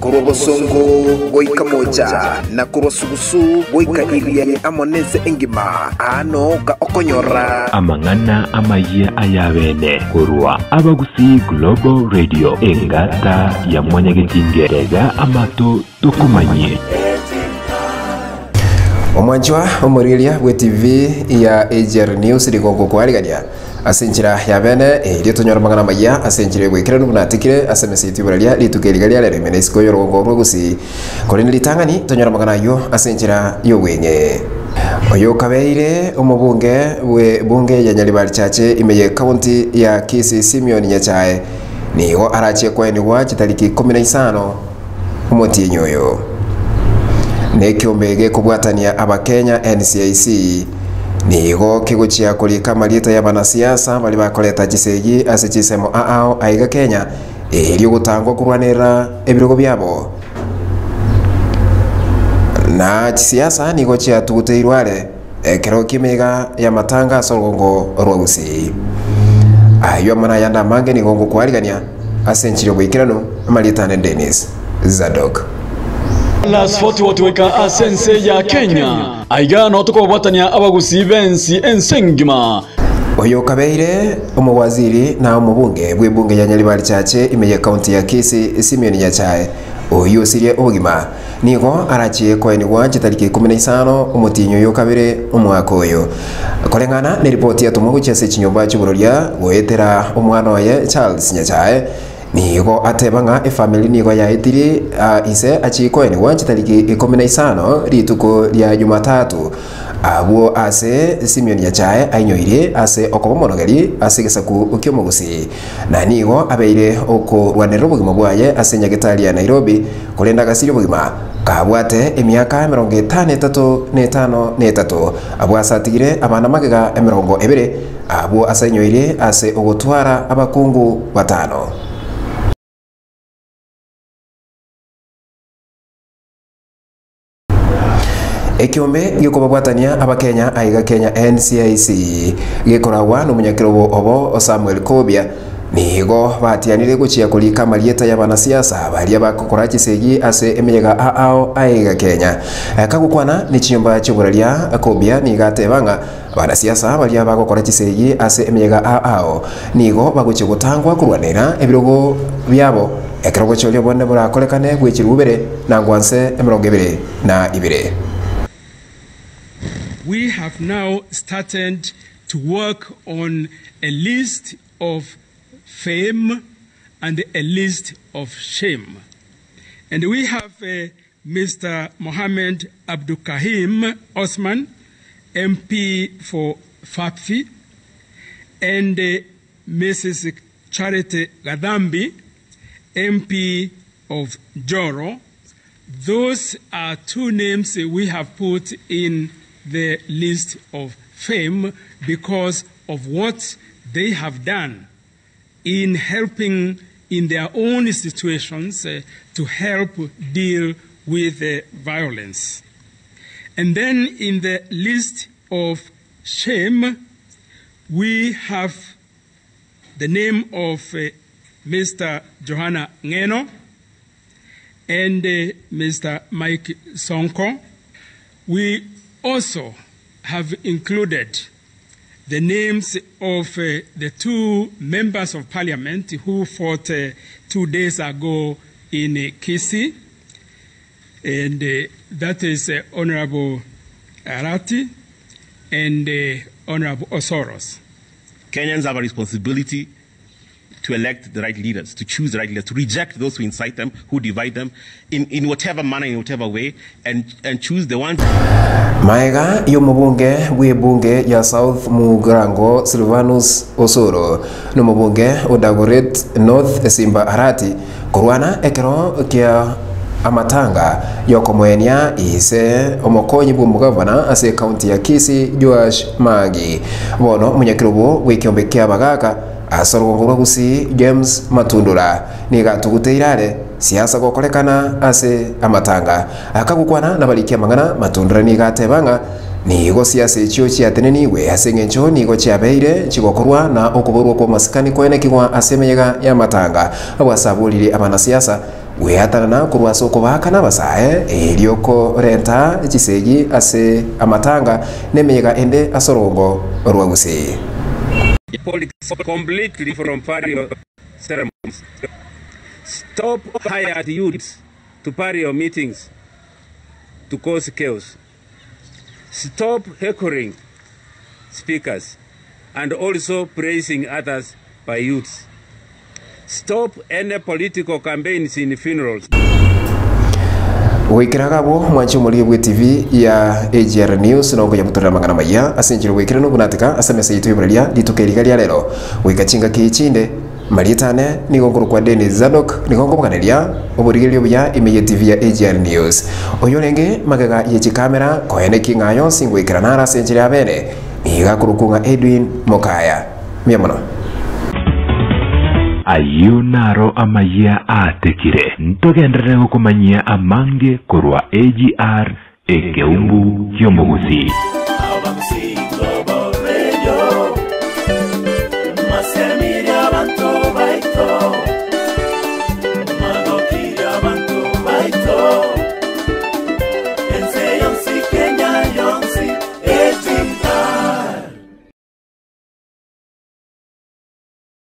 Korwa bosongo goika mocha, na korwa sugusu goika Irianyi amo nense engima, aa nooka okonyora. Amang'ana amayia ay'abeene korwa Abagusii Global Radio, engata ya Mwanyagetinge, tega amato tokomanyie. Omwanchwa omorigereria bwe TV ya AGR News nigo ngokwarigania ase enchera ya bene erio tonyore amang'ana amayia ase enchera y'oboikeranu buna atikire ase emesa yaito y'oboraria rituko eri riga riarero ime na isiko y'orogongo rwa Gusii. Korende ritang'ani tonyore amang'ana ayio ase enchera y'obweng'e. Oyo okabeire omobunge bwe bunge ya Nyaribari Chache ime ye county ya Kisii Simeon Nyachae nigo arachie koenigwa chitariki ikomi na isano omotienyi oyo. Nekiombe gekobwatania Abakenya NCIC nigo kegochia korika amarieta y'abanasiasa baria bakoreta chisegi ase chinsemo aao aiga Kenya erio gotangwa korwanerera ebirogo biabo. Na chisiasa nigo chiatuguteirwe are ekero ki'emeyega y'amatanga ase orogongo rwa Gusii. Ayio amo nayande amange nigo ngokwarigania ase enchiri y'oboikeranu, amarieta ane Dennis Zadok. Dallas Fort Worth goika ase ense ya Kenya. Aiga noo tokobwatania abagusii b'ensi ense engima. Oyo okabeire omowaziri na omobunge bw'ebunge ya Nyaribari Chache ime ye county ya Kisii Simeon Nyachae oyio osirie obogima nigo arachie koenigwa chitariki ikomi na isano omotienyi oyo okabere omwaka oyo. Koreng'ana neripoti yatomwa gochia ase chinyomba chi'obororia goetera omwana oye Charles Nyachae Nigo ateba ng'a efamiri nigo yaetire ise achie koenigwa chitariki ikomi na isano rituko ria Jumatatu, abwo ase Simeon Nyachae ainyoirie ase okoba omonogeri ase egesaku ki'omogusii, na nigo abeire okorwanerera obogima bwaye ase nyagetari ya Nairobi, korende agasiria obogima kabwate emiaka emerongo etano etato na etano na etato, abwo ase atigire abana magega emerongo ebere. Abwo ase ainyoire ase ogotwara abakungu batano. Ekiombe giokobabwatania Abakenya aiga Kenya NCIC gekoragwa nomonyakerogo obo Samuel Kobia nigo batianire gochia korika amarieta y'abanasiasa baria bagokora chisegi ase emeyega ao aiga Kenya. Kagokwana nechinyomba chioboraria Kobia nigo ateba ng'a Abanasiasa baria bagokora chisegi ase emeyega ao nigo bagochia gotangwa korwanera ebirogo biabo ekero obochori obonene borakorekane bwe chirubere na ngwanse 22. We have now started to work on a list of fame and a list of shame. And we have uh, Mr. Mohammed Abdulkahim Osman, MP for Fafi, and uh, Mrs. Charity Gadambi, MP of Joro. Those are two names we have put in the list of fame because of what they have done in helping in their own situations uh, to help deal with uh, violence. And then in the list of shame, we have the name of uh, Mr. Johanna Ngeno and uh, Mr. Mike Sonko. We also have included the names of uh, the two members of parliament who fought uh, two days ago in uh, Kisii, and uh, that is uh, Honorable Arati and uh, Honorable Osoros. Kenyans have a responsibility to elect the right leaders, to choose the right leaders, to reject those who incite them, who divide them, in, in whatever manner, in whatever way, and, and choose the ones. Maega y'omobunge bw'ebunge ya South Mugirango Silvanus Osoro na omobunge o Dagoret North Simba Arati korwana ekero kia amatanga y'okomoenia ise omokonyi bw'omogavana ase ekaunti ya Kisii Joash Magi. Bono omonyakerogo bw'ekiombe kia abagaka Ase orogongo rwa Gusii, James Matundura nigo atuguteire are siasa gokorekana ase amatanga. Akagokwana nabariki amang'ana, Matundura nigo ateba ng'a nigo siasa echio chiatenenigwe ase engencho nigo chiabeire chigokorwa na okoborwa kw'amasikani koenekigwa ase emeyega y'amatanga. Abwo ase aborire abanasiasa. Gweatanana korwa ase okobaakana abasae, erio korenta chisegi ase amatanga na emeyega ende ase orogongo rwa Gusii. Politics completely from burial ceremonies. Stop hired youths to burial meetings to cause chaos. Stop heckling speakers and also praising others by youths. Stop any political campaigns in funerals. Goikera iga abwo mwanche omorige bwe TV ya AGR News na okoyabutorera amang'ana amaya ase enchera goikera nobonatika ase emesa yaito y'oboraria rituko eri iga ria rero goika chingaki chinde. Marieta ane nigo nkorokwa Dennis Zadok, nigo nkoboganeria oborigereria obuya ime ye TV ya AGR News. Oyorenge magega ye chikamera koenekia ng'a yonsi ngoikera naro ase enchera ya bene, nigo akorokwa ng'a Edwin Mokaya. Mbuya mono. Ayio naro amayia aatekire, ntogenderere gokomanyia amange korwa AGR, ekeumbu ki'omogusii.